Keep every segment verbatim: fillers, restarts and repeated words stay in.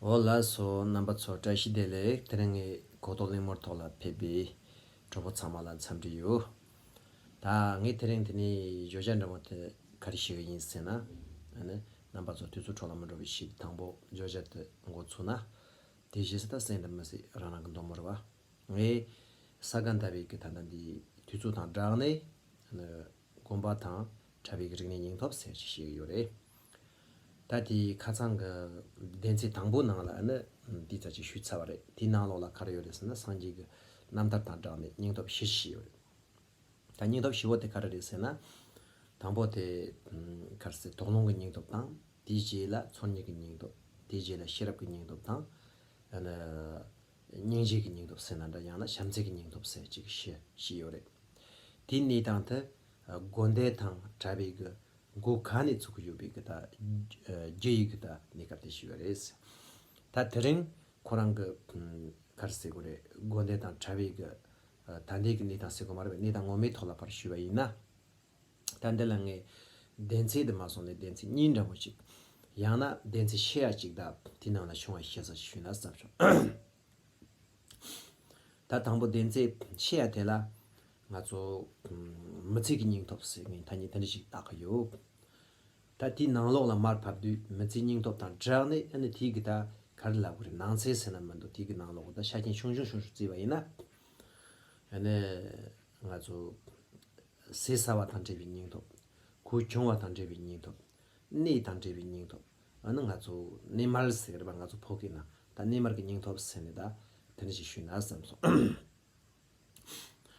འོ་ལགས་སོ། རྣམ་པ་ཚོ་བཀྲ་ཤིས་བདེ་ལེགས། དེ་རིང་ངས་གོ་རྟོགས་གླེང་མོལ་ཐོག་ལ་ཕེབས་པའི་གྲོགས་པོ་ཚང་མ་ལ་འཚམས་འདྲི་ཡོད། ད་ངས་དེ་རིང་དེ་ནས་བརྗོད་བྱ་འདྲ་མོ་དེ་ག་རེ་ཞུ་གི་ཡིན་ཟེར་ན། ཨ་ནི་རྣམ་པ་ཚོ་དུས་ཚོད་འཕྲོ་བརླག་མི་འགྲོ་བའི་ཆེད་དུ་དང་པོ་བརྗོད་བྱ་དེ་འགོ་ཚུགས་ན། དེ་རྗེས་སུ་ད་སྲིད་དང་མི་སྲིད་རང་རང་གི་འདོད་མོ་རེད་བ། ངས་ས་ག་ཟླ་བའི་གི་ད་ལྟ་འདི་དུས་ཚོད་དང་སྦྲགས་ནས་ཨ་ནི་དགོན་པ་དང་གྲྭ་པའི་གི་རིག་གནས་སྙིང་སྟོབས་ཟེར་ཅིག་བཤད་ཀྱི་ཡོད་རེད། ད་དེའི་ཁ་སང་གི་སྡེ་ཚན་དང་པོ་ནང་ལ་ནི་འདི་ཙམ་ཅིག་ཞུས་ཚར་བ་རེད། དེའི་ནང་ལོགས་ལ་ག་རེ་ཡོད་རེད་ཟེར་ན། སངས་རྒྱས་ཀྱི་རྣམ་ཐར་དང་སྦྲགས་ནས་སྙིང་སྟོབས་བཞི་ཞིག་ཡོད་རེད། ད་སྙིང་སྟོབས་བཞི་བོ་དེ་ག་རེ་རེད་ཟེར་ན། དང་པོ་དེ་ག་རེ་ཟེར། དོགས་སློང་གི་སྙིང་སྟོབས་དང་། དེའི་རྗེས་ལ་ཚོར་སྙེག་གི་སྙིང་སྟོབས། དེའི་རྗེས་ལ་ཤེས་རབ་ཀྱི་སྙིང་སྟོབས་དང་། ཨ་ནི་སྙིང་རྗེ་གི་སྙིང་སྟོབས་ཟེར་ན་འདྲ། ཡང་ན་བྱམས་བརྩེ་གི་སྙིང་སྟོབས་ཟེར་ཅིག་བཤད་བཤད་ཡོད་རེད། དེའི་གནས་སྟངས་དེ་དགོན་སྡེ་དང་གྲྭ་པའི་གི་འགོ་ག་ནས་ཚུགས་ཀྱི་ཡོད་པའི་གི་ད་རྒྱུ་ཡི་གི་ད་གནས་སྐབས་དེ་ཞིག་ཡོད་རེད། ད་དེ་རིང་ཁོ་རང་གི་ག་རེ་ཟེར་དགོས་རེད། དགོན་སྡེ་དང་གྲྭ་པའི་གི་ད་ལྟའི་གི་གནས་སྟངས་ཟེར་དགོས་མ་རེད་པས། གནས་སྟངས་ངོ་མའི་ཐོག་ལ་ཕར་ཞུས་པ་ཡིན་ན། ད་འདི་ལ་ངས་སྡེ་ཚན་དུ་མ་སོང་ནས་སྡེ་ཚན་གཉིས་འདྲ་མོ་ཅིག། ཡང་ན་སྡེ་ཚན་ཆེ་ཡ་ཅིག་དང་དེའི་ནང་ལ་ཆུང་བ་ཤེས་ས་ཞིག་ཞུས་ན་བསམ་བྱུང་། ད་དང་པོ་སྡེ་ཚན་ཆེ་ཡ་དེ་ལ་ང་ཚོ་མི་ཚེ་གི་སྙིང་སྟོབས་ཟེར་མཁན་ཐ་སྙད་དེ་འདྲ་ཞིག་བཏགས་ཀྱི་ཡོད། ད་དེའི་ནང་ལོགས་ལ་མར་ཕབ་དུས་མི་ཚེའི་སྙིང་སྟོབས་དང་སྦྲགས་ནས། ཨ་ནི་དེའི་གི་ད་ག་རེ་ལབ་དགོས་རེད། ནང་ཚན་ཟེར་ན་མི་འདུག། དེའི་གི་ནང་ལོགས་ད་ཆ་རྐྱེན་ཆུང་ཆུང་ཆུང་ཆུང་བརྩིས་པ་ཡིན་ན། ཨ་ནི་ང་ཚོ་ཟས་ཟ་བ་དང་འབྲེལ་བའི་སྙིང་སྟོབས། གོས་གྱོན་པ་དང་འབྲེལ་བའི་སྙིང་སྟོབས། གནས་དང་འབྲེལ་བའི་སྙིང་སྟོབས། ཨ་ནི་ང་ཚོ་གནས་མལ་ཟེར་གི་རེད་པ། ང་ཚོ་ཕོ་སྐད་ནང་ད་གནས་མལ་གྱི་སྙིང་སྟོབས་ཟེར་ནས་ད་དེ་འདྲ་ཞིག་ཞུས་ན་བསམ་སོང་།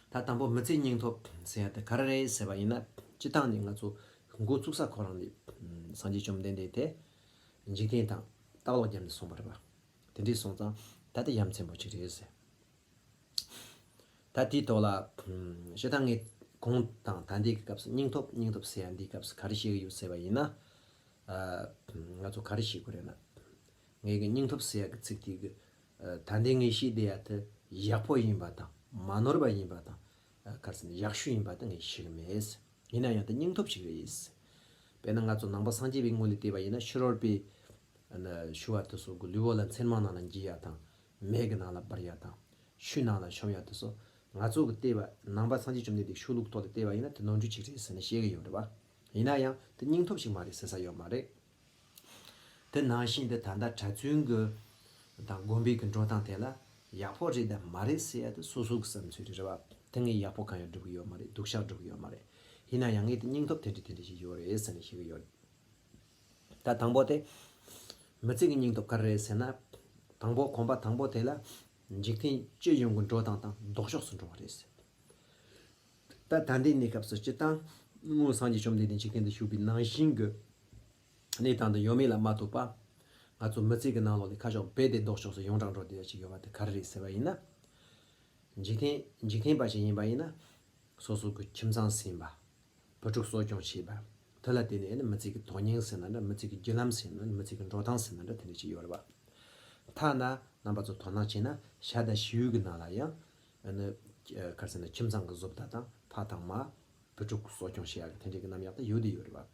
ད་དང་པོ་མི་ཚེའི་སྙིང་སྟོབས་ཟེར་ཡ་དེ་ག་རེ་རེད་ཟེར་བ་ཡིན་ན། སྤྱིར་བཏང་ནས་ང་ཚོ་འགོ་བཙུགས་ས་ཁོ་རང་ནས་སངས་རྒྱས་བཅོམ་ལྡན་འདས་དེ་འཇིག་རྟེན་དང་ལྟག་ལོག་བརྒྱབ་ནས་གསུངས་པ་རེད་པ། དེ་འདྲས་སོང་ཙང་ད་དེ་ཡ་མཚན་པོ་ཅིག་རེད་ཟེར། ད་དེའི་ཐོག་ལ་ཞེ་དྲག་ངས་གོང་དང་ད་ལྟའི་གི་སྐབས་སུ་སྙིང་སྟོབས་སྙིང་སྟོབས་ཟེར་ཡ་འདིའི་སྐབས་སུ་ག་རེ་བཤད་ཀྱི་ཡོད་ཟེར་བ་ཡིན་ན། ཨ། ང་ཚོ་ག་རེ་བཤད་དགོས་རེད་ན། ངས་གི་སྙིང་སྟོབས་ཟེར་ཡ་གི་ཚིག་དེ་གི་ཨ། ད་ལྟའི་ངས་བཤད་བསྡད་ཡ་དེ་ཡག་པོ་ཡིན་པ་དང་མ་ནོར་བ་ཡིན་པ་དང་། ཨ། ག་རེ་ཟེར་ན་ཡག་ཤོས་ཡིན་པ་དེ་ངས་བཤད་གི་མེད། ཡིན་ན་ཡང་དེ་སྙིང་སྟོབས་ཤིག་རེད། དཔེར་ན་ང་ཚོ་ནང་པ་སངས་རྒྱས་པའི་ངོས་ནས་བལྟས་པ་ཡིན་ན། ཕྱི་རོལ་པའི་ཨ་ནི་ཞུ་བ་དེ་ཚོ་གི་ལུས་པོ་ལ་མཚན་མ་ནང་ལ་འགྱེལ་ཡ་དང་། མེ་གི་ནང་ལ་སྦར་ཡ་དང་། ཆུའི་ནང་ལ་མཆོང་ཡ་དེ་ཚོ། ང་ཚོ་གི་བལྟས་པ། ནང་པ་སངས་རྒྱས་བཅོམ་ལྡན་འདས་ཤུགས་ལུགས་ཐོག་ལ་བལྟས་པ་ཡིན་ན་དེ་ནོར་འཁྲུལ་ཅིག་རེད་ཟེར་ནས་བཤད་གི་ཡོད་རེད་པ། ཡིན་ན་ཡང་དེ་སྙིང་སྟོབས་ཤིག་མ་རེད་ཟེར་ས་ཡོད་མ་རེད། དེ་ནང་བཞིན་དུ་ད་ལྟ་གྲྭ་བཙུན་གི་དང་དགོན་པའི་གི་འགྲོ་སྟངས་དེ་ལ་ཡག་པོ་རེད་དམ་མ་རེད་ཟེར་ཡ་དེ་སོ་སོ་གི་བསམ་ཚུལ་རེད་རེད་པ། དེ་ངས་ཡག་པོ་གང་ཡང་སྒྲུབ་གི་ཡོད་མ་རེད། སྡུག་ཅག་སྒྲུབ་གི་ཡོད་མ་རེད། ཡིན་ན་ཡང་ངས་དེ་སྙིང་སྟོབས་དེ་འདྲ་དེ་འདྲ་ཞིག་ཡོད་རེད་ཟེར་ནས་བཤད་གི་ཡོད་རེད། ད་དང་པོ་དེ། མི་ཚེ་གི་སྙིང་སྟོབས་ག་རེ་རེད་ཟེར་ན། དང་པོ་གོམ་པ་དང་པོ་དེ་ལ་འཇིག་རྟེན་སྤྱི་ཡོངས་ཀྱི་འགྲོ་སྟངས་དང་ལྡོག་ཕྱོགས་སུ་འགྲོ་བ་རེད་ཟེར། ད་ད་ལྟའི་གནས་སྐབས་སུ་སྤྱིར་བཏང་སྔོན་སངས་རྒྱས་བཅོམ་ལྡན་འདས་འཇིག་རྟེན་དུ་བཞུགས་པའི་ནང་བཞིན་གྱི་གནས་སྟངས་དེ་ཡོད་མེད་ལ་མ་ལྟོས་པ། ང་ཚོ་མི་ཚེ་གི་ནང་ལོགས་ལ་ཁ་ཕྱོགས་རྦད་དེ་ལྡོག་ཕྱོགས་སུ་ཡོངས་གྲགས་འགྲོ་བསྡད་ཡ་ཅིག་ཡོད་པ་དེ་ག་རེ་རེད་ཟེར་བ་ཡིན་ན། འཇིག་རྟེན་འཇིག་རྟེན་པ་ཞིག་ཡིན་པ་ཡིན་ན། སོ་སོ་གི་ཁྱིམ་ཚང་ཟིན་པ། བུ་ཕྲུག་གསོ་སྐྱོང་བྱེད་པ། དེ་ལ་བརྟེན་ནས་ནི་མི་ཚེ་གི་དོན་སྙིང་ཟེར་ན་འདྲ། མི་ཚེ་གི་རྒྱུ་ལམ་ཟེར་ན་འདྲ། མི་ཚེ་གི་འགྲོ་སྟངས་ཟེར་ན་འདྲ། དེ་འདྲ་ཅིག་ཡོད་རེད་པ། ཐ་ན་རྣམ་པ་ཚོ་དོ་སྣང་བྱས་ན་ཤ་དང་ཤི་བོའི་གི་ནང་ལ་ཡང་། ཨ་ནི་ག་རེ་ཟེར་ན། ཁྱིམ་ཚང་གི་བཟོ་ལྟ་དང་ཕ་དང་མ། བུ་ཕྲུག་གསོ་སྐྱོང་བྱེད་ཡག་གི་དེ་འདྲའི་གི་རྣམ་གཞག་དེ་ཡོད་དེ་ཡོད་རེད་པ།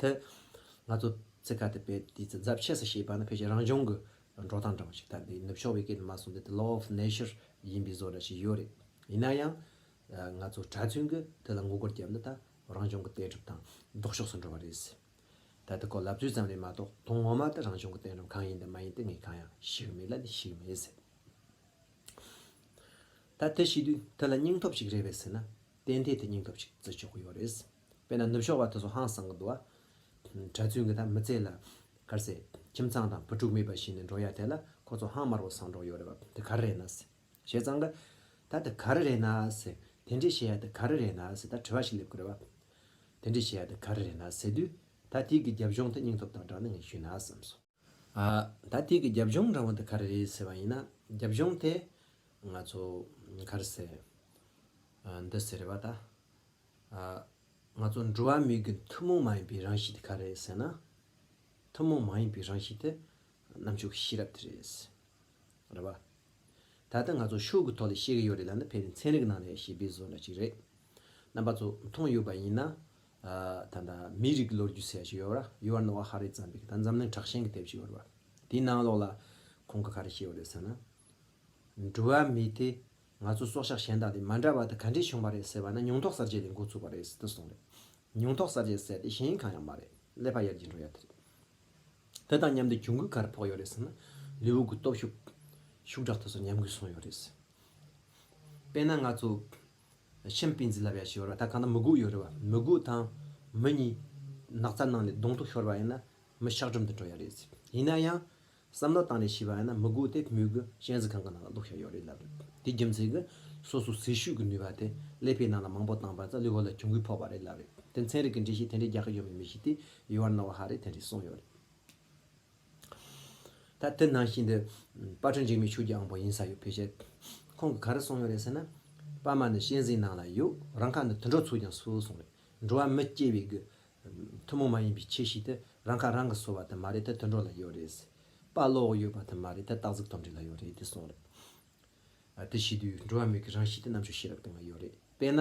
དེ་ང་ཚོ་ཚིག་ཁ་དེ་དཔེ་དེ་ཚོ་རྫབ་ཆེ་ས་བཤད་པ་ན། ཕལ་ཆེར་རང་བྱུང་གི་འགྲོ་སྟངས་འདྲ་བ་ཞིག་ད་འདི་ནུབ་ཕྱོགས་པའི་སྐད་དུ་མ་སོང་དེ་དེ་law of nature ཡིན་པའི་བཟོ་འདྲ་ཞིག་ཡོད་རེད། ཡིན་ན་ཡང་ང་ཚོ་གྲྭ་བཙུན་གྱིས་དེ་ལ་ངོ་རྒོལ་བརྒྱབ་ན་ད་རང་བྱུང་གི་བསྟན་སྒྲུབ་དང་ལྡོག་ཕྱོགས་སུ་འགྲོ་བ་རེད། ད་དེ་ཁོ་ལབ་ཚུལ་ཙམ་རེད་མ་གཏོགས། དོན་ངོ་མ་དེ་རང་བྱུང་གི་བསྟན་སྒྲུབ་གང་ཡིན་དང་མ་ཡིན་དེ་ངས་གང་ཡང་ཤེས་ཀྱི་མེད་ལ་ནི་ཤེས་ཀྱི་མེད་ཟེར། ད་དེ་བྱེད་དུས་དེ་ལ་སྙིང་སྟོབས་ཤིག་རེད་པས་ཟེར་ན། ཏན་ཏན་དེ་སྙིང་སྟོབས་ཤིག་བརྩི་ཆོག་གི་ཡོད་རེད། དཔེར་ན་ནུབ་ཕྱོགས་པ་དེ་ཚོ་ཧང་སང་གི་འདུག་ཨ། གྲྭ་བཙུན་གྱིས་ད་མི་ཚེ་ལ་ག་རེ་ཟེར། ཁྱིམ་ཚང་དང་བུ་ཕྲུག་མེད་པ་བྱས་ནས་འགྲོ་ཡ་དེ་ལ་ཁོ་ཚོ་ཧང་དམར་པོ་སང་འགྲོ་ཡོད་རེད་པ། དེ་ག་རེ་རེད་ན་ཟེར། བྱས་ཙང་གི་ད་དེ་ག་རེ་རེད་ན་ཟེར། དེ་འདྲས་བྱེད་ཡ་དེ་ག་རེ་རེད་ན་ཟེར། ད་དྲི་བ་ཞིག་སླེབས་ཀྱི་རེད་པ། དེ་འདྲས་བྱེད་ཡ་དེ་ག་རེ་རེད་ན་ཟེར་དུས། ད་དེ་གི་རྒྱབ་ལྗོངས་དེ་སྙིང་སྟོབས་དང་སྦྲགས་ནས་ངས་ཞུས་ན་བསམ་སོང་། ཨ། ད་དེ་གི་རྒྱབ་ལྗོངས་འདྲ་བོ་འདི་ག་རེ་རེད་ཟེར་བ་ཡིན་ན། རྒྱབ་ལྗོངས་དེ་ང་ཚོ་ག་རེ་ཟེར། ཨ། འདི་ཟེར་རེད་པ་ད། ཨ། ང་ཚོ་འགྲོ་བ་མིའི་གི་ཐུན་མོང་མ་ཡིན་པའི་རང་བཞིན་དེ་ག་རེ་རེད་ཟེར་ན། ཐུན་མོང་མ་ཡིན་པའི་རང་བཞིན་དེ་རྣམ་ཅོག་གི་ཤེས་རབ་དེ་རེད། རེད་པ། ད་ལྟ་ང་ཚོ་ཤུགས་ཀྱི་ཐོག་ལ་བཤད་ཀྱི་ཡོད་རེད་ལབ་ན། ཕལ་ཆེར་ཚན་རིག་ནང་ནས་བཤད་པའི་བཟོ་འདྲ་ཅིག་རེད། རྣམ་པ་ཚོ་མཐོང་ཡོད་པ་ཡིན་ན། ཨ། ད་ལྟ་མིའི་རིགས་ཀྱི་ལོ་རྒྱུས་ཟེར་ཡ་ཞིག་ཡོད་ར། You are Noah Harari བརྩམས་པའི་ད་འཛམ་གླིང་དྲག་ཞན་གྱི་དེབ་ཅིག་ཡོད་ར། དེའི་ནང་ལོགས་ལ་ཁོང་གིས་ག་རེ་བཤད་ཡོད་རེད་ཟེར་ན། འགྲོ་བ་མི་དེ་ང་ཚོ་སྲོག་ཆགས་གཞན་དག་དེ་མ་འདྲ་བ་དེ་ག་འདྲས་བྱུང་བ་རེད་ཟེར་བ་ན། མྱོང་ཐོག་གསར་བརྗེ་ལས་འགོ་ཚུགས་པ་རེད་ཟེར་དེ་གསུངས་རེད། མྱོང་ཐོག་གསར་བརྗེ་ཟེར་དེ་གཞན་གང་ཡང་མ་རེད། ཀླད་པ་ཡར་རྒྱས་འགྲོ་ཡ་དེ་རེད། དེ་དང་མཉམ་དུ་གྱོང་གུད་ག་རེ་ཕོག་ཡོད་རེད་ཟེར་ན། ལུས་པོ་གི་སྟོབས་ཤུགས་ཤུགས་དྲག་ཏུ་སོང་ཉམས་རྒུད་སོང་ཡོད་རེད། དཔེར་ན་ང་ཚོ་ཤིན་པིན་ཛི་ལབ་ཡ་ཞིག་ཡོད་རེད་བ། ད་གང་ལྟར་མི་རྒོད་ཡོད་རེད་བ། མི་རྒོད་དང་མི་གཉིས་ནགས་ཚལ་ནང་ནས་གདོང་ཐུག་ཤོར་བ་ཡིན་ན་མི་ཤག་སྒྲིམ་དུ་འགྲོ་ཡ་རེད། ཡིན་ན་ཡང་བསམ་བློ་བཏང་ནས་བྱས་པ་ཡིན་ན་མི་རྒོད་དེ་མོས་གུས་གཤིན་རྗེ་ཁང་གི་ནང་ལ་བླུགས་བཞག་ཡོད་རེད་ལབ་རེད། དེ་རྒྱུ་མཚན་གྱིས་སོ་སོའི་ཟིལ་ཤུགས་ཀྱི་ནུས་པ་དེ་ཀླད་པའི་ནང་ལ་མང་པོ་བཏང་བ་ཙང་ལུས་པོ་ལ་གྱོང་གུད་ཕོག་པ་རེད་ལབ་རེད། དེ་ཚན་རིག་གི་འགྲེལ་བཤད་དེ་འདྲའི་རྒྱག་གི་ཡོད་མེད་མི་ཤེས་ཏེ། ཡུ་ཨར་ནོ་ཧ་རེ་དེ་འདྲས་གསུངས་ཡོད་རེད། ད་དེ་ནང་བཞིན་དུ་དཔལ་སྤྲུལ་འཇིགས་མེད་ཆོས་ཀྱི་དབང་པོ་ཡིན་ས་ཡོད་ཕལ་ཆེར། ཁོང་གིས་ག་རེ་གསུངས་ཡོད་རེད་ཟེར་ན། པདྨ་ནི་གཤིན་རྗེའི་ནང་ལ་ཡོད། རང་ཁ་ནི་དུད་འགྲོ་ཚོས་ཀྱང་གསོ་གསུངས་རེད། འགྲོ་བ་མི་སྐྱེ་བའི་གི་ཐུན་མོང་མ་ཡིན་པའི་ཆོས་ཤིག་དེ་རང་ཁ་རང་གིས་གསོ་བ་དེ་མ་རེད། དེ་དུད་འགྲོ་ལ་ཡོད་རེད། དཔའ་ཀློག་ཡོད་པ་དེ་མ་རེད། དེ་སྟག་གཟིག་དོམ་དྲེད་ལ་ཡོད་རེད་དེ་གསུངས་རེད། ཨ། དེ་བྱེད་དུས་འགྲོ་བ་མིའི་རང་གཤིས་དེ་རྣམ་དཔྱོད་ཤེས་རབ་སྟེང་ལ་ཡོད་རེད། དཔེར་ན།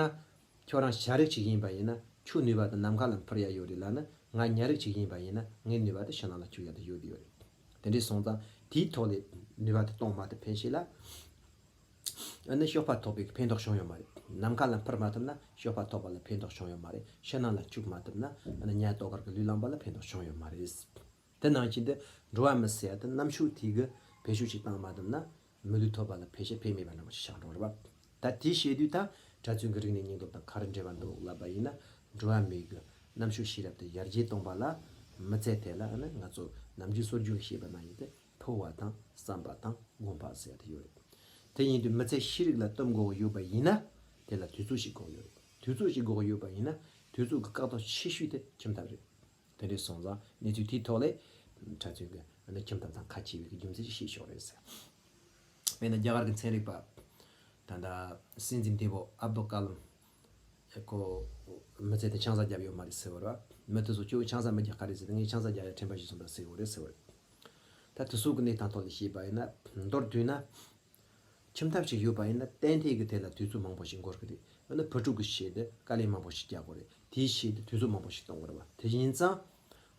ཁྱོད་རང་བྱ་རིགས་ཅིག་ཡིན་པ་ཡིན་ན་ཁྱོད་ནུས་པ་དེ་ནམ་མཁའ་ལ་འཕུར་ཡ་ཡོད་རེད་ལབ་ན། ང་ཉ་རིགས་ཅིག་ཡིན་པ་ཡིན་ན་ངའི་ནུས་པ་དེ་ཕྱི་ནང་ལ་འཕུར་ཡ་དེ་ཡོད་དེ་ཡོད་རེད། དེ་འདྲས་སོང་ཙང་དེའི་ཐོག་ལས་ནུས་པ་དེ་གཏོང་མ་ཐུབ་ཕན་ཆད་ལ། ཨ་ནི་གཤོག་པ་ཐོགས་པའི་ཕན་ཐོགས་བྱུང་ཡོད་མ་རེད། ནམ་མཁའ་ལ་འཕུར་མ་ཐུབ་ན་གཤོག་པ་ཐོགས་པ་ལ་ཕན་ཐོགས་བྱུང་ཡོད་མ་རེད། ཕྱི་ནང་ལ་འཕུར་མ་ཐུབ་ན་ཨ་ནི་ཉ་ཏོག་དཀར་གྱི་ལུས་ལངས་པ་ལ་ཕན་ཐོགས་བྱུང་ཡོད་མ་རེད། དེ་ནང་བཞིན་དུ་འགྲོ་བ་མི་ཟེར་ཡ་དེ་རྣམ་དཔྱོད་དེ་གིས་བེད་སྤྱོད་ཅིག་བཏང་མ་ཐུབ་ན། མི་ལུས་ཐོབ་པ་ལ་ཕལ་ཆེར་ཕན་མེད་པ་འདྲ་བོ་ཞིག་ཆགས་འགྲོ་རེད་བ། ད་དེའི་ཤེས་དུས་ད་གྲྭ་བཙུན་གྱི་རིག་གནས་སྙིང་སྟོབས་དང་ག་རེ་འབྲེལ་བ་འདུག་ལབ་པ་ཡིན་ན། འགྲོ་བ་མིའི་གི་རྣམ་དཔྱོད་ཤེས་རབ་དེ་ཡར་རྒྱས་གཏོང་པ་ལ་མི་ཚེ་དེ་ལ་ཨ་ནི་ང་ཚོ་ནམ་རྒྱུན་སྲོལ་རྒྱུན་གྱི་བཤད་པ་ནང་བཞིན་དུ་ཕུལ་བ་དང་བསམ་པ་དང་སྒོམ་པ་ཟེར་ཡ་དེ་ཡོད་རེད། དེ་ཡིན་དུས་མི་ཚེ་ཤེས་རིག་ལ་གཏོང་དགོས་ཡོད་པ་ཡིན་ན། དེ་ལ་དུས་ཚོད་ཞིག་དགོས་ཡོད་རེད། དུས་ཚོད་ཞིག་དགོས་ཡོད་པ་ཡིན་ན་དུས་ཚོད་ཀྱི་བཀག་རྡོ་ཆེ་ཤོས་དེ་ཁྱིམ་ཐབ་རེད། དེ་འདྲས་སོང་ཙང་གནས་ཚུལ་དེའི་ཐོག་ལས་གྲྭ་བཙུན་གྱིས་ཨ་ནི་ཁྱིམ་ཐབ་དང་ཁ་ཕྱེ་བའི་གི་རྒྱུ་མཚན་ཞིག་བཤད་ཆོག་རེད་ཟེར། དཔེར་ན་རྒྱ་གར་གྱི་ཚན་རིག་པ་ད་ལྟ་སྲིད་འཛིན་བདེ་པོ་ཨབ་དུལ་ཀ་ལམ་ཁོ་མི་ཚེ་དེ་ཆང་ས་བརྒྱབ་ཡོད་མ་རེད་ཟེར་བ་རེད་བ། མི་དེ་ཚོ་ཁྱོད་ཆང་ས་མི་རྒྱག་ག་རེད་ཟེར་ཏེ། ངས་ཆང་ས་རྒྱག་ཡ་དྲན་པ་ཞིག་སོང་ད་ཟེར་གོ་རེད་ཟེར་བ་རེད། ད་དེ་ཚོ་གི་གནས་སྟངས་ཐོག་ནས་བཤད་པ་ཡིན་ན། མདོར་བསྡུས་ན། ཁྱིམ་ཐབ་ཅིག་ཡོད་པ་ཡིན་ན་ཏན་ཏན་གྱི་དེ་ལ་དུས་ཚོད་མང་པོ་ཞིག་འགོར་གི་རེད། འོ་ན་བུ་ཕྲུག་གི་ཆེད་དུ་དཀའ་ལས་མང་པོ་ཞིག་རྒྱག་དགོས་རེད། དེའི་ཆེད་དུ་དུས་ཚོད་མང་པོ་ཞིག་གཏོང་དགོས་རེད་བ། དེ་ཡིན་ཙང་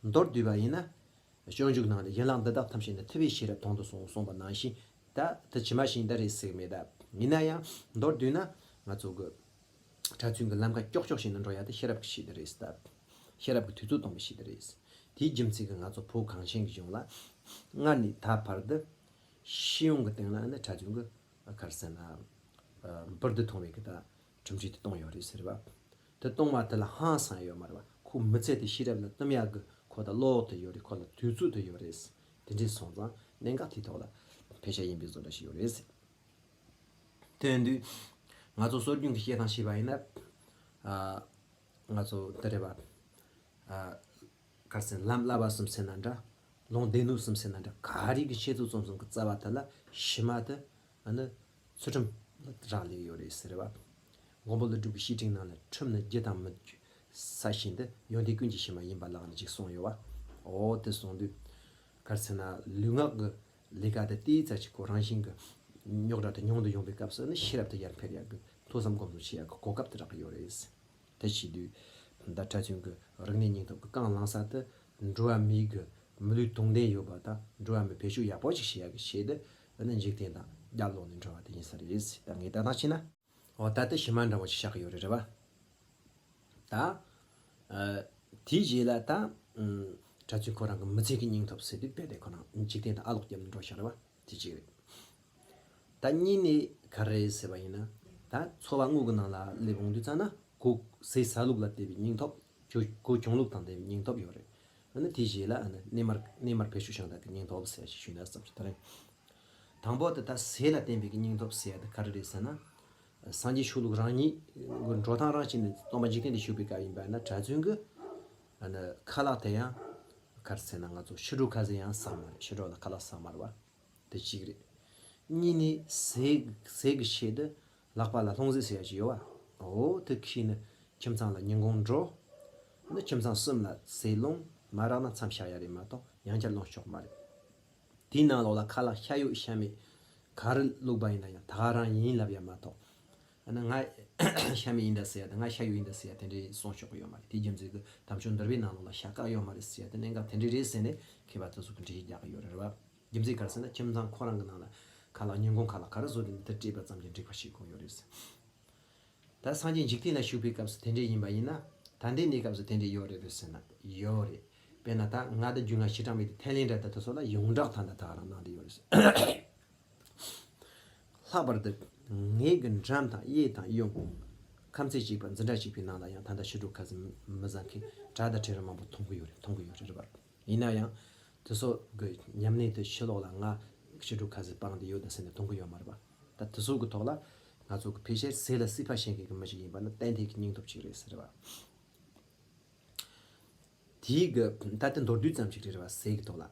མདོར་བསྡུས་པ་ཡིན་ན། སྤྱོད་འཇུག་ནང་ནས་ཡན་ལག་འདི་དག་ཐམས་ཅད་ནི་ཐུབ་པས་ཤེས་རབ་དོན་དུ་གསུངས་གསུངས་པ་ནང་བཞིན། ད་དེ་ཇི་མ་ཞིག་ཡིན་ད་རེད་ཟེར་གི་མེད་ད། ཡིན་ན་ཡང་མདོར་བསྡུས་ན་ང་ཚོ་གི་གྲྭ་བཙུན་གྱི་ལམ་ཁ་ཀྱོག་ཀྱོག་བྱས་ནས་འགྲོ་ཡ་དེ་ཤེས་རབ་ཀྱི་ཆེད་དུ་རེད་ད། ཤེས་རབ་ཀྱི་དུས་ཚོད་གཏོང་བའི་ཆེད་དུ་རེད། དེའི་རྒྱུ་མཚན་གྱིས་ང་ཚོ་བོད་གངས་ཅན་གྱི་ལྗོངས་ལ་སྔར་ནས་ད་བར་དུ་ཤེས་ཡོན་གྱི་སྟེང་ལ་ནི་གྲྭ་བཙུན་གྱི་ག་རེ་ཟེར་ན། འབུར་དུ་ཐོན་པའི་གི་ད་གྲུབ་འབྲས་དེ་བཏོན་ཡོད་རེད་ཟེར་བ། དེ་བཏོན་པ་དེ་ལ་ཧང་སང་ཡོད་མ་རེད་བ། ཁོ་མི་ཚེ་དེ་ཤེས་རབ་ལ་བསྟུན་ཡག་གི་ཁོ་ད་བློ་དེ་ཡོད་རེད། ཁོ་ལ་དུས་ཚོད་དེ་ཡོད་རེད། དེ་འདྲས་སོང་ཙང་གནད་འགག་དེའི་ཐོག་ལ་ཕལ་ཆེར་ཡིན་པའི་བཟོ་འདྲ་ཞིག་ཡོད་རེད། དེ་ཡིན་དུས་ང་ཚོ་སྲོལ་རྒྱུན་གྱི་བཤད་སྟངས་བྱས་པ་ཡིན་ན། ཨ། ང་ཚོ་འདི་རེད་བ། ཨ། ག་རེ་ཟེར། ལམ་བསླབ་པ་གསུམ་ཟེར་ན་འདྲ། ལུང་སྡེ་སྣོད་གསུམ་ཟེར་ན་འདྲ། ག་རེ་གི་བཤད་ཚུལ་གསུམ་གསུམ་གྱི་རྩ་བ་དེ་ལ་ཕྱི་མ་དེ་ཨ་ནི་ཚུལ་ཁྲིམས་ལ་རག་ལས་ཡོད་རེད་ཟེར་བ། མགོན་པོ་ཀླུ་སྒྲུབ་ཀྱི་བཤེས་སྤྲིང་ནང་ལ་ཁྲིམས་ནི་རྒྱུ་དང་མི་རྒྱུ་ས་བཞིན་དུ་ཡོན་ཏན་ཀུན་གྱི་ཕྱི་མ་ཡིན་པ་ལགས་ནི་ཅིག་གསུངས་ཡོད་བ། འོ་དེ་གསུངས་དུས། ག་རེ་ཟེར་ན། ལུས་ངག་གི་ལས་ཀ་དེ་ཏོག་ཙམ་ཅིག་ཁོ་རང་བཞིན་གྱི་རྙོག་དྲ་དེ་ཉུང་དུ་ཡོང་པའི་སྐབས་སུ་ནི་ཤེས་རབ་དེ་ཡར་འཕེལ་ཡག་གི་ཐོས་བསམ་སྒོམ་གསུམ་བྱེད་ཡག་གི་གོ་སྐབས་དེ་རག་གི་ཡོད་རེད། དེ་བྱེད་དུས་ད་གྲྭ་བཙུན་གྱི་རིག་གནས་སྙིང་སྟོབས་ཀྱི་རྐང་བླངས་ས་དེ་འགྲོ་བ་མིའི་གི་མི་ལུས་དུང་ལྡན་ཡོད་པ་དང་འགྲོ་བ་མི་བེད་སྤྱོད་ཡག་པོ་ཅིག་བྱེད་ཡག་གི་ཆེད་དུ་ཨ་ནི་འཇིག་རྟེན་དང་རྒྱབ་ལོགས་ནས་འགྲོ་བ་དེ་ཡིན་ས་རེད། ད་ངས་ལྟ་སྟངས་བྱས་ན། འོ་ད་དེ་ཕྱི་མ་འདྲ་བོ་ཞིག་ཆགས་ཀྱི་ཡོད་རེད་རེད་བ། ད། ཨ། དེའི་རྗེས་ལ་ད། ཨུམ། གྲྭ་བཙུན་ཁོ་རང་གི་མི་ཚེ་གི་སྙིང་སྟོབས་ཟེར་དུས་རྦད་དེ་ཁོ་རང་འཇིག་རྟེན་དང་ཨ་ལོག་བརྒྱབ་ནས་འགྲོ་ཤག་རེད་བ། དེ་གཅིག་རེད། ད་གཉིས་ནས་ག་རེ་རེད་ཟེར་བ་ཡིན་ན། ད་འཚོ་བ་དངོས་ཀྱི་ནང་ལ་སླེབས་འོང་དུས་ཙ་ན་གོ་ཟས་ཟ་ལུགས་ལ་བརྟེན་པའི་སྙིང་སྟོབས། གོ་གོ་གྱོང་ལུགས་དང་ལྡན་པའི་སྙིང་སྟོབས་ཡོད་རེད། ཨ་ནི་དེའི་རྗེས་ལ་ཨ་ནི་གནས་མལ་གནས་མལ་བེད་སྤྱོད་བྱེད་སྟངས་ཀྱི་སྙིང་སྟོབས་ཟེར་ཞིག་ཞུས་ན་བསམ་ཞིག་ད་རེད། དང་པོ་དེ་ད་ཟས་ལ་བརྟེན་པའི་སྙིང་སྟོབས་ཟེར་ཡ་དེ་ག་རེ་རེད་ཟེར་ན། སངས་རྒྱས་ཆོས་ལུགས་རང་ཉིད་ཀྱི་འགྲོ་སྟངས་རང་བཞིན་ནས་སྟོང་པ་འཇིག་རྟེན་འདི་བཞུགས་པའི་སྐབས་ཡིན་པ་ན་གྲྭ་བཙུན་གྱི་ཨ་ནི་ཁ་ལག་དེ་ཡང་ག་རེ་ཟེར་ན་ང་ཚོ་ཕྱི་དྲོ་ཁ་ཟས་ཡང་ཟ་མ་རེད། ཕྱི་དྲོ་ལ་ཁ་ལག་ཟ་མ་རེད་བ། དེ་གཅིག་རེད། གཉིས་ནི་ཟས་ཟས་ཀྱི་ཆེད་དུ་ལག་པ་ལ་ལྷུང་བཟེད་ཟེར་ཡ་ཞིག་ཡོད་བ། འོ་དེ་ཁྱེར་ནས་ཁྱིམ་ཚང་ལ་ཉིན་གུང་འགྲོ། ཨ་ནི་ཁྱིམ་ཚང་གསུམ་ལ་ཟས་སློང་མ་རག་ན་མཚམས་བཞག་ཡ་རེད་མ་གཏོགས་ཡང་བསྐྱར་སློང་ཆོག་མ་རེད། དེའི་ནང་ལོགས་ལ་ཁ་ལག་ཤ་ཡོད་ཤ་མེད་ག་རེ་བླུགས་པ་ཡིན་ན་ཡང་ད་ག་རང་ཡིན་ལབ་ཡ་མ་གཏོགས། ཨ་ནི་ང་ཤ་མེད་ཡིན་ད་ཟེར་ཡ་དང་ང་ཤ་ཡོད་ཡིན་ད་ཟེར་ཡ་དེ་འདྲའི་གསུང་ཆོག་གི་ཡོད་མ་རེད། དེའི་རྒྱུ་མཚན་གྱིས་དམ་ཆོས་འདུལ་བའི་ནང་ལོགས་ལ་ཤ་བཀག་ཡོད་མ་རེད་ཟེར་ཡ་དེ་གནད་འགག་དེ་འདྲའི་རེད་ཟེར་ནས་མཁས་པ་དེ་ཚོ་གིས་འགྲེལ་བཤད་རྒྱག་གི་ཡོད་རེད་བ། རྒྱུ་མཚན་ག་རེ་ཟེར་ན། ཁྱིམ་ཚང་ཁོ་རང་གི་ནང་ལ་ཁ་ལག་ཉིན་གུང་ཁ་ལག་ག་རེ་བཟོ་དེ་འདི་ལྟར་སྤྲད་པ་ཙམ་གྱིས་འགྲིག་པ་ཞིག་དགོས་ཡོད་རེད། ད་སངས་རྒྱས་འཇིག་རྟེན་ལ་བཞུགས་པའི་སྐབས་སུ་དེ་འདྲས་ཡིན་པ་ཡིན་ན། ད་ལྟའི་གནས་སྐབས་སུ་དེ་འདྲས་ཡོད་རེད་པས་ཟེར་ན་ཡོད་རེད། དཔེར་ན་ད་མངའ་བདག་སྒྱུ་མ་ཞེ་དྲག་མི་དེ་ཐེ་ལན་འདྲ་དང་དེ་ཚོ་ལ་ཡོངས་གྲགས་ད་ལྟ་ད་ག་རང་གནང་བསྡད་ཡོད་རེད། ལྷག་པར་དུ་ངེད་ཀྱི་འགྲམ་དང་གཡས་དང་གཡོན། ཁམས་ཚན་གཅིག་པ་འཛིན་གྲྭ་གཅིག་པའི་ནང་ལ་ཡང་ད་ལྟ་ཕྱི་དྲོ་ཁ་ཟས་མི་བཟའ་མཁན་གྲྭ་དང་བྲལ་ར་མང་པོ་མཐོང་གི་ཡོད་རེད། མཐོང་གི་ཡོད་རེད་རེད་པ། ཡིན་ན་ཡང་དེ་ཚོ་གི་ཉམས་ལེན་དེ་ཕྱི་ལོགས་ལ་ང་ཕྱི་དྲོ་ཁ་ཟས་སྤངས་བསྡད་ཡོད་ད་ཟེར་ནས་མཐོང་གི་ཡོད་མ་རེད་པ། ད་དེ་ཚོ་གི་ཐོག་ལ་ང་ཚོ་གི་ཕལ་ཆེར་ཟས་ལ་སྲེད་པ་བྱེད་མཁན་གི་མི་ཞིག་ཡིན་པ་ནི་ཏན་ཏན་གྱི་སྙིང་སྟོབས་ཅིག་རེད་ཟེར་བ། དེའི་གི་ད་ལྟ་མདོར་བསྡུས་ཙམ་ཞིག་རེད་བ། ཟས་ཀྱི་ཐོག་ལ།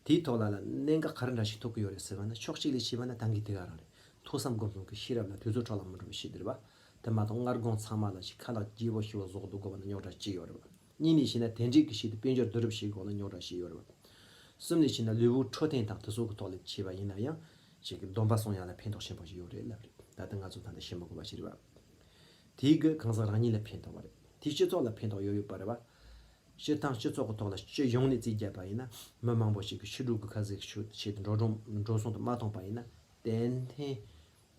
དེའི་ཐོག་ལ་ལ་གནད་འགག་ག་རེ་འདྲ་ཞིག་ཐུག་གི་ཡོད་རེད་ཟེར་བ་ན། ཕྱོགས་གཅིག་ལས་བྱས་པ་ན་ད་གིན་དེ་ག་རང་རེད། ཐོས་བསམ་སྒོམ་གསུམ་གྱི་ཤེས་རབ་ལ་དུས་ཚོད་འཕྲོ་བརླག་མི་འགྲོ་བའི་ཆེད་དེ་རེད་བ། དེ་མ་གཏོགས་སྔ་དགོང་ཚང་མ་ལ་ཞིག་ཁ་ལག་སྐྱིད་པོ་ཞིག་བཟོ་འདུག་དགོས་པ་ན་རྙོག་དྲ་ཅི་ཡོད་རེད་བ། གཉིས་ནས་བྱས་ན་དེ་འདྲས་ཀྱི་ཆེད་དུ་དཔལ་འབྱོར་བསྡུ་རུབ་བྱེད་དགོས་ན་རྙོག་དྲ་ཞིག་ཡོད་རེད་བ། གསུམ་ནས་བྱས་ན་ལུས་པོ་འཕྲོད་བསྟེན་དང་དེ་ཚོ་གི་ཐོག་ལ་བྱས་པ་ཡིན་ན་ཡང་ཞིག་གི་སྡོམ་པ་སྲུང་ཡ་ལ་ཕན་ཐོགས་ཆེན་པོ་ཞིག་ཡོད་རེད་ལབ་རེད། ད་ལྟ་ང་ཚོ་ད་ལྟ་ཤེས་མི་དགོས་པ་ཞིག་རེད་བ། དེའི་གི་གང་ཟག་རང་ཉིད་ལ་ཕན་ཐོགས་པ་རེད། དེའི་སྤྱི་ཚོགས་ལ་ཕན་ཐོགས་ཡོད་ཡོད་པ་རེད་བ། སྤྱིར་བཏང་སྤྱི་ཚོགས་ཀྱི་ཐོག་ལ་སྤྱི་ཡོངས་ནས་རྩིས་བརྒྱབ་པ་ཡིན་ན། མི་མང་པོ་ཞིག་གིས་ཕྱི་དྲོ་གི་ཁ་ཟས་ཀྱི་ཆེད་དུ་འགྲོ་གྲོན་འགྲོ་སོང་དུ་མ་གཏོང་པ་ཡིན་ན། ཏན་ཏན་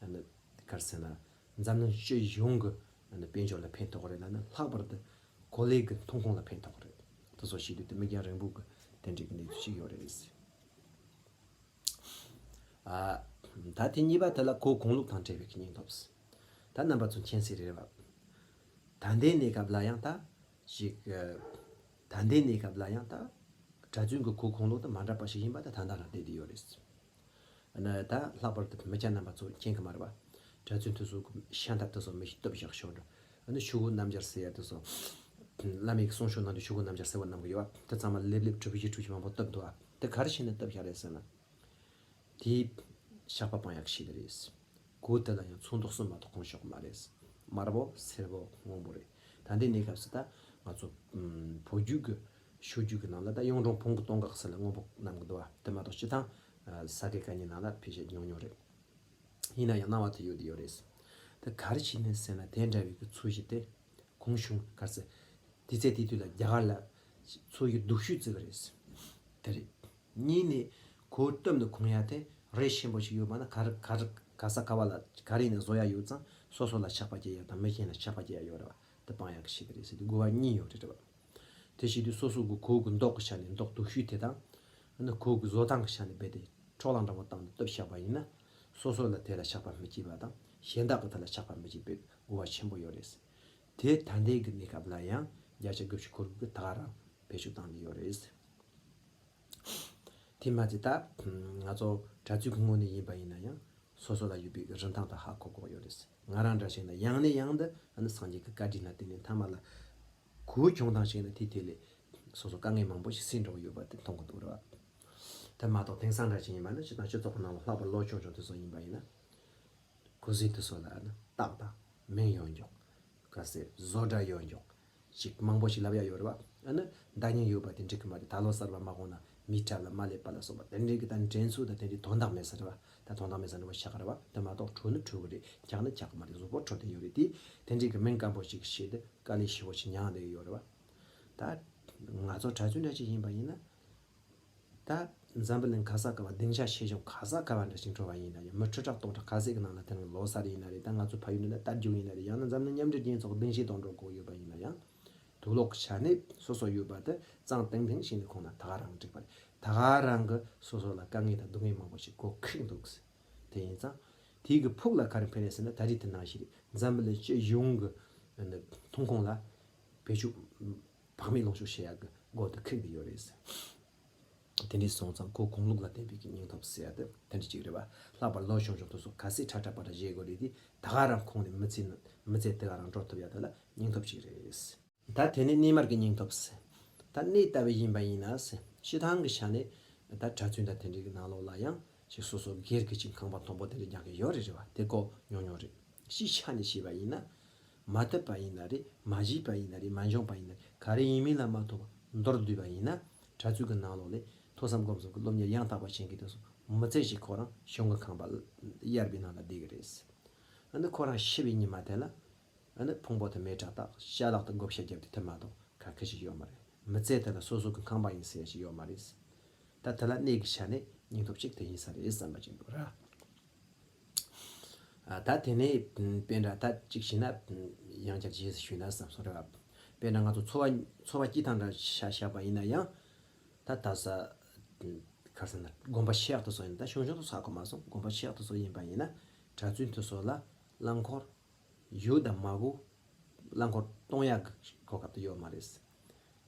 ཨ་ནི་ག་རེ་ཟེར་ན། འཛམ་གླིང་སྤྱི་ཡོངས་ཀྱི་ཨ་ནི་དཔལ་འབྱོར་ལ་ཕན་ཐོགས་རེད་ལ་ནི། ལྷག་པར་དུ་གོ་ལའི་གི་ཐོན་ཁུངས་ལ་ཕན་ཐོགས་རེད། དེ་ཚོ་ཞིག་དུས་དེ་མིག་རྒྱང་རིང་པོ་གི་དེ་འདྲའི་གི་གནས་ཚུལ་ཞིག་ཡོད་རེད། ཨ། ད་དེ་གཉིས་པ་དེ་ལ་གོ་གང་ལོག་དང་འབྲེལ་བའི་སྙིང་སྟོབས། ད་རྣམ་པ་ཚོ་མཁྱེན་གསལ་རེད་བ། ད་ལྟའི་གནས་སྐབས་ལ་ཡང་ད་ཅིག་ད་ལྟའི་གནས་སྐབས་ལ་ཡང་ད་གྲྭ་བཙུན་གྱི་གོ་གང་ལོག་དེ་མ་འདྲ་པ་ཞིག་ཡིན་པ་དེ་ད་ལྟ་རང་བསྡད་དེ་ཡོད་རེད། ཨ་ནི་ད་ལྷག་པར་དུ་མི་སྐྱ་རྣམ་པ་ཚོ་མཁྱེན་གི་མ་རེད་བ། གྲྭ་བཙུན་དེ་ཚོ་གི་ཤ་འཐབ་དེ་ཚོ་མི་ཞིག་བཏབ་བཞག་ཤོག་འགྲོ། ཨ་ནི་ཆོས་གོས་སྣམ་སྦྱར་ཟེར་ཡ་དེ་ཚོ། བླ་མའི་གསུང་ཆོས་ནང་དུ་ཆོས་གོས་སྣམ་སྦྱར་ཟེར་བ་གནང་གི་ཡོད་བ། དེ་ཚང་མ་ལེབ་ལེབ་གྲུ་བཞི་གྲུ་བཞི་མང་པོ་བཏབ་འདུག་ཨ། དེ་ག་རེ་བྱས་ནས་བཏབ་བཞག་རེད་ཟེར་ན། དེའི་ཞགས་པ་སྤང་ཡག་ཞིག་རེད། གོས་དེ་ལ་ཡང་ཚོན་མདོག་གསུམ་མ་གཏོགས་གང་ཤོག་མ་རེད། དམར་པོ་སེར་པོ་སྔོན་པོ་རེད། ད་ལྟའི་གནས་སྐབས་སུ་ད་ང་ཚོ་ཨམ་བོད་བརྒྱུད་ཀྱི་ཆོས་བརྒྱུད་ཀྱི་ནང་ལ་ད་གཡུང་དྲུང་བོན་གྱི་སྟོད་འགག་ཟེར་ལ་སྔོན་པོ་བསྣམས་ཀྱི་འདུག་བ། དེ་མ་གཏོགས་སྤྱི་བཏང་ས་དགེ་བཀའ་རྙིང་ནང་ལ་ཕལ་ཆེར་ཉུང་ཉུང་རེད། ཡིན་ན་ཡང་སྣང་བ་དེ་ཡོད་དེ་ཡོད་རེད། ད་ག་རེ་བྱས་ནས་ཟེར་ན། དེ་འདྲ་བའི་གི་ཚོས་གཞི་དེ་གང་བྱུང་ག་ཚོད་དུས་ཚོད་དེ་དུས་ལ་རྒྱ་གར་ལ་ཚོས་གཞི་སྡུག་ཤོས་བརྩི་གི་རེད། དེ་རེད། གཉིས་ནས་གོས་བཏབ་ནས་གོན་ཡ་དེ་རས་ཆེན་པོ་ཞིག་ཡོད་པ་ན། ག་རེ་ག་རེ་ག་ས་ག་བ་ལ་ག་རེ་ནས་བཟོ་ཡ་ཡོད་ཙང་། སོ་སོ་ལ་ཆགས་པ་སྐྱེ་ཡ་དང་མི་གཞན་ལ་ཆགས་པ་སྐྱེ་ཡ་ཡོད་རེད་བ། དེ་སྤང་ཡག་གི་ཆེད་དུ་རེད་ཟེར་དུས་དགོས་པ་གཉིས་ཡོད་རེད་བ། དེ་བྱེད་དུས་སོ་སོ་གི་གོས་གི་མདོག་གི་ཆ་ནས་མདོག་སྡུག་ཤོས་དེ་དང་། ཨ་ནི་གོས་གི་བཟོ་སྟངས་གི་ཆ་ནས་རྦད་དེ་འཕྲོ་བརླག་འདྲ་བོ་བཏང་ནས་བཏབ་བཞག་པ་ཡིན་ན། སོ་སོ་ལ་དེ་ལ་ཆགས་པ་མི་སྐྱེ་བ་དང་། གཞན་དག་གི་དེ་ལ་ཆགས་པ་མི་སྐྱེ་བའི་དགོས་པ་ཆེན་པོ་ཡོད་རེད། དེ་ད་ལྟའི་གི་གནས་སྐབས་ལ་ཡང་བརྒྱ་ཆ་དགུ་བཅུ་གོ་དགུ་གིས་ད་ག་རང་བེད་སྤྱོད་བཏང་གི་ཡོད་རེད། དེ་མ་ཚད་ད་ང་ཚོ་གྲྭ་བཙུན་གྱི་ངོས་ནས་ཡིན་པ་ཡིན་ན་ཡང་། སོ་སོ་ལ་ཡོད་པའི་རིན་ཐང་དེ་ཧ་གོ་དགོས་ཡོད་རེད། ང་རང་འདྲ་བྱས་ན་ཡང་ནས་ཡང་དུ་ཨ་ནི་སངས་རྒྱས་ཀྱི་བཀའ་དྲིན་ལ་བརྟེན་ནས་མཐའ་མ་ལ་གོས་གྱོང་དང་བྱས་ན་དེའི་ཐད་ལས་སོ་སོ་དཀའ་ངལ་མང་པོ་ཞིག་སེལ་འགྲོ་གི་ཡོད་པ་དེ་མཐོང་གི་འདུག་རེད་བ། དེ་མ་གཏོགས་དེང་སང་འདྲ་ཞིག་ཡིན་པ་ན། སྤྱིར་བཏང་སྤྱི་ཚོགས་ཀྱི་ནང་ལ་ལྷག་པར་ལོ་ཆུང་ཆུང་དེ་ཚོ་ཡིན་པ་ཡིན་ན། གོས་གཟན་དེ་ཚོ་ལ་ཨ་ནི་རྟགས་དང་མིང་ཡོད་མགྱོགས། གལ་སྲིད་བཟོ་གྲྭ་ཡོད་མགྱོགས། ཅིག་མང་པོ་ཞིག་ལབ་ཡ་ཡོད་རེད་བ། ཨ་ནི་ཟླ་ཉིན་ཡོད་པ་དེ་འགྲིག་གི་མ་རེད། ད་ལོ་གསར་པ་མ་འོང་ན་མི་གྲལ་ལ་མ་སླེབས་པ་ལ་སོགས་པ་དེ་འདྲའི་གི་ད་འགྲན་ཚུལ་དང་དེ་འདྲའི་དོན་དག་མེད་ས་རེད་བ། ད་དོན་དག་མེད་ས་འདྲ་བོ་ཆགས་ཀྱི་རེད་བ། དེ་མ་གཏོགས་འཕྲོད་ནི་འཕྲོད་གི་རེད། འཁྱག་ནི་འཁྱག་གི་མ་རེད། གཟུགས་པོ་འཕྲོད་བསྟེན་ཡོད་རེད་དེ། དེ་འདྲའི་གི་མིང་སྐམ་པོ་ཞིག་བཤད་དེ་དཀའ་ལས་ཞེ་པོ་ཞིག་མྱངས་བསྡད་ཡོད་རེད་བ། ད་ང་ཚོ་གྲྭ་བཙུན་འདྲ་ཅིག་ཡིན་པ་ཡིན་ན། ད་འཛམ་བུ་གླིང་ག་ས་ག་བ་སྡིངས་ཆ་ཆེ་ཆུང་ག་ས་ག་བ་འདྲ་ཞིག་འགྲོ་བ་ཡིན་ན་ཡང་། མི་ཁྲི་ཕྲག་སྟོང་ཕྲག་ག་ཚོད་ཀྱི་ནང་ལ། དེ་རིང་ལོ་གསར་ཡིན་ན་རེད། ད་ང་ཚོ་ཕ་ཡུལ་འདི་ན་རྟ་རྒྱུག་ཡིན་ན་རེད། ཡང་ན་འཛམ་གླིང་མཉམ་འབྲེལ་རྒྱལ་ཚོགས་སྡིངས་ཆའི་ཐོག་འགྲོ་དགོས་ཡོད་པ་ཡིན་ན་ཡང་། དུག་ལོག་གི་ཆ་ནས་སོ་སོ་ཡོད་པ་དེ་གཙང་ཏིང་ཏིང་ཞིག་ནས་ཁོང་ན་ད་ག་རང་འགྲིག་པ་རེད། ད་ག་རང་གི་སོ་སོ་ལ་དཀའ་ངལ་དང་སྡུག་བསྔལ་མང་པོ་ཞིག་གོ་ཁེགས་འདུག། དེ་ཡིན་ཙང་དེའི་གི་ཕུགས་ལ་ག་རེ་ཕན་རེད་ཟེར་ན། ད་རེས་དེ་ནང་བཞིན་རེད། འཛམ་བུ་གླིང་སྤྱི་ཡོངས་ཀྱི་ཐོན་ཁུངས་ལ་བེད་སྤྱོད་བག་མེད་ལོངས་སྤྱོད་བྱེད་ཡག་གི་སྒོ་དེ་ཁེགས་ཀྱི་ཡོད་རེད། དེ་འདྲ་སོང་ཙང་གོས་གོང་ལུགས་ལ་བརྟེན་པའི་གི་སྙིང་སྟོབས་ཟེར་ཡ་དེ་དེ་འདྲ་ཅིག་རེད་བ། ལྷག་པར་ལོ་ཆུང་ཆུང་དེ་ཚོ་ག་ཚོད་ཕྲ་ཕྲ་པ་ཕྲ་བྱེད་དགོས་རེད་དེ། ད་ག་རང་ཁོང་ནས་མི་ཚེ་ནི་མི་ཚེ་དེ་ག་རང་འགྲོ་ཐུབ་ཡ་དེ་ལ་སྙིང་སྟོབས་ཅིག་རེད། ད་དེ་ནས་གནས་མལ་གྱི་སྙིང་སྟོབས་ཟེར། ད་གནས་ལྟ་བུ་ཡིན་པ་ཡིན་ན་ཟེར། སྤྱི་བཏང་གི་ཆ་ནས་ད་གྲྭ་བཙུན་དང་དེ་འདྲའི་གི་ནང་ལོགས་ལ་ཡང་ཅིག་སོ་སོ་སྒེར་གྱི་ཅིག་ཁང་པ་མཐོན་པོ་དེ་འདྲ་རྒྱག་གི་ཡོད་རེད་རེད་བ། དེ་གོ་ཉུང་ཉུང་རེད། སྤྱིའི་ཆ་ནས་བྱས་པ་ཡིན་ན། མ་ཐུབ་པ་ཡིན་ན་རེད། མ་བྱས་པ་ཡིན་ན་རེད། མ་འབྱུང་བ་ཡིན་ན་རེད། ག་རེ་ཡིན་མིན་ལ་མ་ལྟོས་པར་མདོར་བསྡུས་པ་ཡིན་ན། གྲྭ་བཙུན་གྱི་ནང་ལོགས་ལ་ཐོས་བསམ་སྒོམ་གསུམ་གྱི་སློབ་གཉེར་ཡང་དག་པ་བྱེད་མཁན་དེ་ཚོ་མི་ཚེ་གཅིག་ཁོ་རང་གཞུང་གི་ཁང་པ་གཡར་བའི་ནང་ལ་བསྡད་ཀྱི་རེད། ཨ་ནི་ཁོ་རང་ཤི་བའི་ཉི་མ་དེ་ལ། ཨ་ནི་ཕུང་པོ་དེ་མེ་སྲེག་བཏང་། ཅ་ལག་དེ་བགོ་བཤའ་བརྒྱབ་དུས་དེ་མ་གཏོགས་ག་གེ་ཞིག་ཡོད་མ་རེད། མི་ཚེ་དེ་ལ་སོ་སོ་གི་ཁང་པ་ཡིན་ཟེར་ཡ་ཞིག་ཡོད་མ་རེད། ད་དེ་ལ་གནས་ཀྱི་ཆ་ནས་ སྙིང་སྟོབས་གཅིག་དེ་ཡིན་ས་རེད་བསམ་པ་ཅིག་འདུག་ར། ཨ། ད་དེ་ནས་དཔེ་འདྲ་ད་གཅིག་བྱས་ན་ཡང་བསྐྱར་རྗེས་སུ་ཞུས་ན་བསམ་སོང་རེད་བ། དཔེ་འདྲ་ང་ཚོ་འཚོ་བ་འཚོ་བ་སྐྱེལ་སྟངས་འདྲ་ཆ་བཞག་པ་ཡིན་ན་ཡང་། ད་ད་ས་ག་རེ་ཟེར་ན་དགོན་པ་ཆེ་ཡག་དེ་ཚོ་ཡིན་ན། ད་ཆུང་ཆུང་དེ་ཚོ་ཧ་གོ་མ་སོང་། དགོན་པ་ཆེ་ཡག་དེ་ཚོ་ཡིན་པ་ཡིན་ན། གྲྭ་བཙུན་དེ་ཚོ་ལ་རླངས་འཁོར་ཡོད་དང་མ་དགོས། རླངས་འཁོར་གཏོང་ཡག་གི་གོ་སྐབས་དེ་ཡོད་མ་རེད།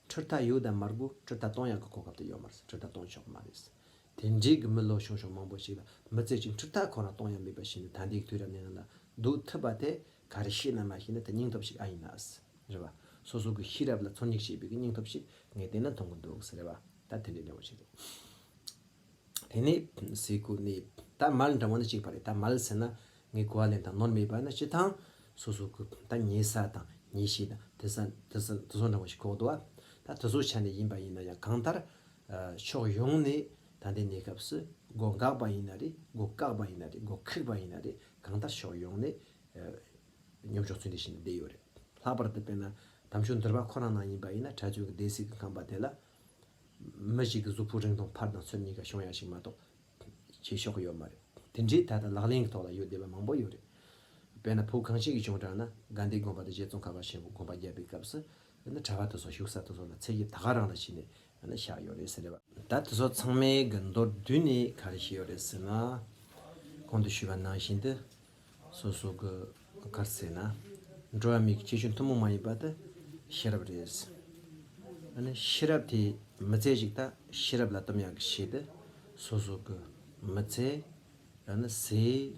འཕྲུལ་རྟ་ཡོད་དང་མ་དགོས། འཕྲུལ་རྟ་གཏོང་ཡག་གི་གོ་སྐབས་དེ་ཡོད་མ་རེད། འཕྲུལ་རྟ་གཏོང་ཆོག་མ་རེད། དེ་འདྲའི་གི་མི་ལོ་ཆུང་ཆུང་མང་པོ་ཞིག་ལ་མི་ཚེ་གཅིག་འཕྲུལ་རྟ་ཁོ་རང་གཏོང་ཡག་མེད་པ་ཞིག་ནས་ད་ལྟའི་དུས་རབས་ནས་ང་ལ་སྡོད་ཐུབ་པ་དེ་ག་རེ་བྱས་ན་མ་བྱས་ན་དེ་སྙིང་སྟོབས་ཤིག་ཨ་ཡིན་ན། རེད་བ། སོ་སོ་གི་ཤེས་རབ་ལ་ཚོད་སྙེག་བྱེད་པའི་གི་སྙིང་སྟོབས་ཤིག་ངས་བལྟས་ན་མཐོང་གི་འདུག་ཟེར་རེད་བ། ད་དེ་འདྲའི་འདྲ་བོ་ཞིག་རེད། དེ་ནས་ཟས་གོས་ནི་ད་མལ་འདྲ་བོ་ནི་གཅིག་པ་རེད། ད་མལ་ཟེར་ན་ངས་གོ་བ་ལེན་སྟངས་ནོར་མེད་པ་ན་སྤྱི་བཏང་སོ་སོ་གི་ད་ཉལ་ས་དང་ཉལ་ཆས་དང་དེ་ས་དེ་ས་དེ་ཚོ་འདྲ་བོ་ཞིག་གོ་འདུག་བ། ད་དེ་ཚོ་ཆ་ནས་ཡིན་པ་ཡིན་ན་ཡང་གང་ལྟར་ཕྱོགས་ཡོངས་ནས་ད་ལྟའི་གནས་སྐབས་སུ་སྒོ་འགག་པ་ཡིན་ན་རེད། སྒོ་བཀག་པ་ཡིན་ན་རེད། སྒོ་ཁུག་པ་ཡིན་ན་རེད། གང་ལྟར་ཕྱོགས་ཡོངས་ནས་ཉོབ་ཆོག་ཚུལ་འདི་བཞིན་བསྡད་ཡོད་རེད། ལྷག་པར་དུ་དཔེར་ན་དམ་ཆོས་འདུལ་བ་ཁོ་རང་ནང་ཡིན་པ་ཡིན་ན་གྲྭ་བཙུན་གྱི་སྡེ་སྲིད་ཀྱི་ཁང་པ་དེ་ལ་མི་ཞིག་གི་གཟུགས་པོ་རིང་ཐུང་འཕར་དང་ཚུར་གཉིས་ཀ་ཤོང་ཡ་ཞིག་མ་གཏོགས་བྱེད་ཆོག་གི་ཡོད་མ་རེད། དེ་འདྲའི་ད་ལྟ་ལག་ལེན་གྱི་ཐོག་ལ་ཡོད་བསྡད་པ་མང་པོ་ཡོད་རེད། དཔེར་ན་བོད་གངས་ཅན་གྱི་ལྗོངས་འདྲ་ན་དགའ་ལྡན་དགོན་པ་དང་རྗེ་ཙོང་ཁ་པ་ཆེན་པོ་དགོངས་པ་བརྒྱབ་པའི་སྐབས་སུ་ནི་གྲྭ་པ་དེ་ཚོ་བཞུགས་ས་དེ་ཚོ་ལ་ཚད་གཞི་ད་ག་རང་ལ་བྱས་ནས་ནི་བཞག་ཡོད་རེད་ཟེར་རེད་བ། ད་དེ་ཚོ་ཚང་མའི་གི་མདོར་བསྡུས་ནས་ག་རེ་བཤད་ཡོད་རེད་ཟེར་ན། གོང་དུ་ཞུས་པ་ནང་བཞིན་དུ་སོ་སོ་གི་ག་རེ་ཟེར་ན་འགྲོ་བ་མིའི་གི་གཅེས་ཕྲུག་ཐུན་མོང་མ་ཡིན་པ་དེ་ཤེས་རབ་རེད། ཨ་ནི་ཤེས་རབ་དེ་མི་ཚེ་ཞིག་ད་ཤེས་རབ་ལ་གཏུམ་ཡག་གི་ཆེད་དུ་སོ་སོ་གི་མི་ཚེ་ཨ་ནི་ཟས་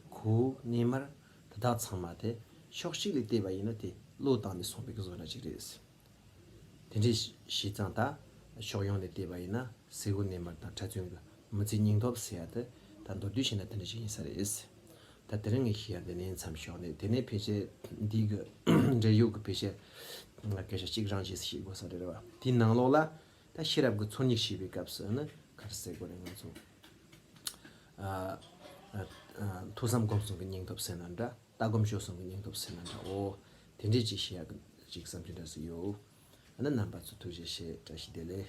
གོས་གནས་མལ་དེ་དག་ཚང་མ་དེ་ཕྱོགས་གཅིག་ལས་བལྟས་པ་ཡིན་ན་དེ་བློས་བཏང་ནས་སོང་བའི་གི་བཟོ་འདྲ་ཅིག་རེད། དེ་འདྲའི་བྱས་ཙང་ད་ཕྱོགས་ཡོངས་ནས་བལྟས་པ་ཡིན་ན་ཟས་གོས་གནས་མལ་དང་གྲྭ་བཙུན་གྱི་མི་ཚེའི་སྙིང་སྟོབས་ཟེར་ཡ་དེ་ད་མདོར་བསྡུས་བྱས་ན་དེ་འདྲ་ཞིག་ཡིན་ས་རེད། ད་དེ་རིང་ངས་ཤེས་ཡ་འདི་ནས་མཚམས་འཇོག་ནས། དེ་ནས་ཕལ་ཆེར་འདི་གི་འབྲེལ་ཡོད་ཀྱི་ཕལ་ཆེར་སྐད་ཆ་གཅིག་རང་རྗེས་སུ་ཤེས་དགོས་ས་རེད་བ། དེའི་ནང་ལོགས་ལ་ད་ཤེས་རབ་ཀྱི་ཚོད་སྙེག་བྱེད་པའི་སྐབས་སུ་ནི་ག་རེ་ཟེར་དགོས་རེད། ང་ཚོ་ཨ་ཨ་ཨ་ཐོས་བསམ་སྒོམ་གསུམ་གྱི་སྙིང་སྟོབས་ཟེར་ན་འདྲ། ལྟ་སྒོམ་སྤྱོད་གསུམ་གྱི་སྙིང་སྟོབས་ཟེར་ན་འདྲ། འོ་དེ་འདྲས་ཅིག་བཤད་ཡག་གི་ཅིག་བསམ་རྒྱུ་འདྲ་ཟིག་ཡོད། ཨ་ནི་རྣམ་པ་ཚོ་ཐུགས་རྗེ་ཆེ། བཀྲ་ཤིས་བདེ་ལེགས།